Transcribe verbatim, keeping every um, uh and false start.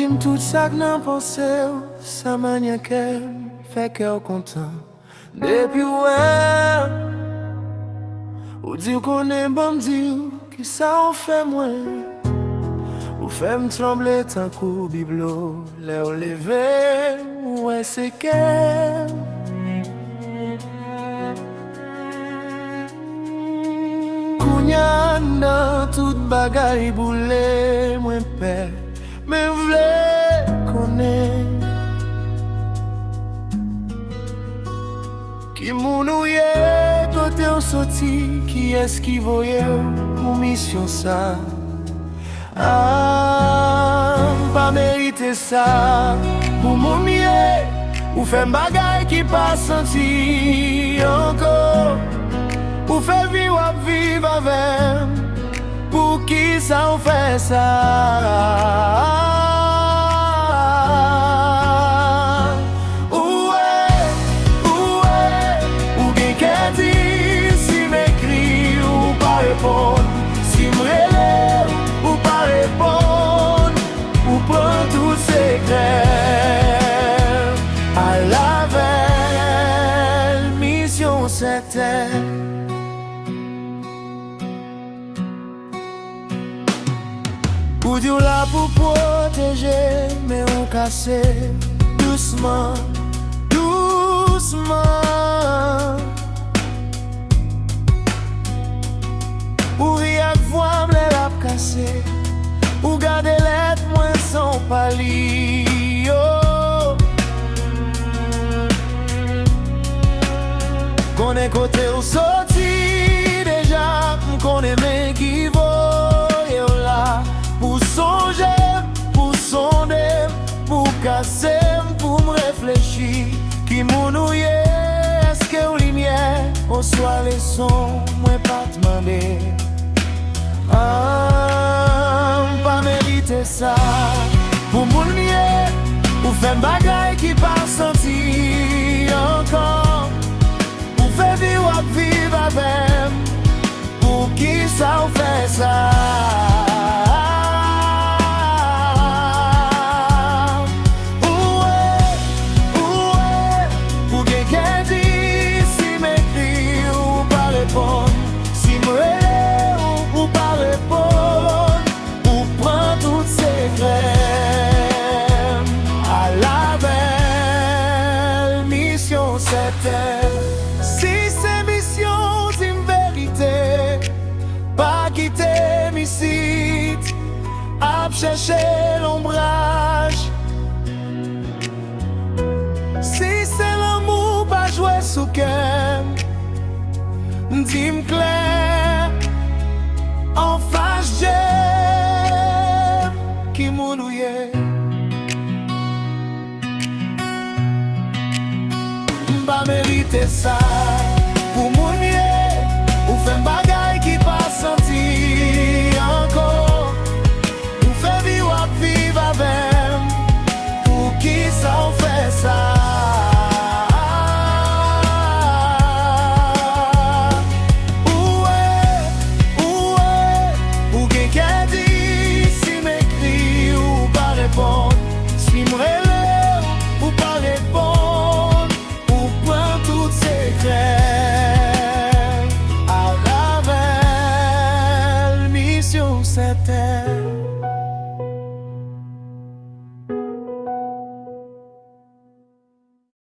Tout sa k nan panse w, sa manyè kè m fè kè w kontan. Depi w wè m, ou di w konnen, ban m di w kisa w fè mwen. Ou fè m tranble tankou biblo lè w leve, ou wè se kè m. Kounye a nan tout bagay boule, mwen pè, men m vle konnen ki moun ou ye, kote w soti, kiyès ki voye w pou misyon sa. Ah, m pa merite sa. Pou moun m ye, ou fè m bagay ki pa santi ankò. Ou fè vi w ap viv avè m. Poukisa w fè sa? Ou wè, ou wè, ou gen kè di, si m ekri, ou pa reponn. Si m rele, ou pa reponn. Ou pran tout sekrè m. Al avè l, misyon sèten. Ou di w la pou pwoteje, men ou kase dousman, dousman. Ou ri ak vwa m lè l ap kase. Ou gade lèt mwen san w pa li yo. Konnen kote w soti deja, m konnen men ki voye w la. Pou sonje m, pou sonde m, pou kase m, pou m reflechi. Ki moun ou ye? Èske w limyè oswa leson mwen pa t mande? Ah, m pa merite sa. Pou moun m ye, ou fè m bagay ki pa santi ankò. Ou fè vi w ap viv avè m. Poukisa w fè sa? Ou wè, ou wè, ou gen kè di, si m ekri, ou pa reponn. Si m rele w, ou pa reponn. Ou pran tout sekrè m. Al avè l, misyon sèten. Si se misyon, di m verite. Pa kite m isit ap chèche lonbraj. Si se lanmou, pa jwe sou kè m. Di m klè anfas je m, ki moun ou ye? M pa merite sa. Pou moun m ye, ou fè m bagay ki pa santi ankò. Ou fè vi w ap viv avè m. Poukisa w fè sa? Ou wè, ou wè, ou gen kè di, si m ekri, ou pa reponn. Si m rele w, ou pa reponn. Ou pran tout sekrè m. Al avè l, misyon sèten.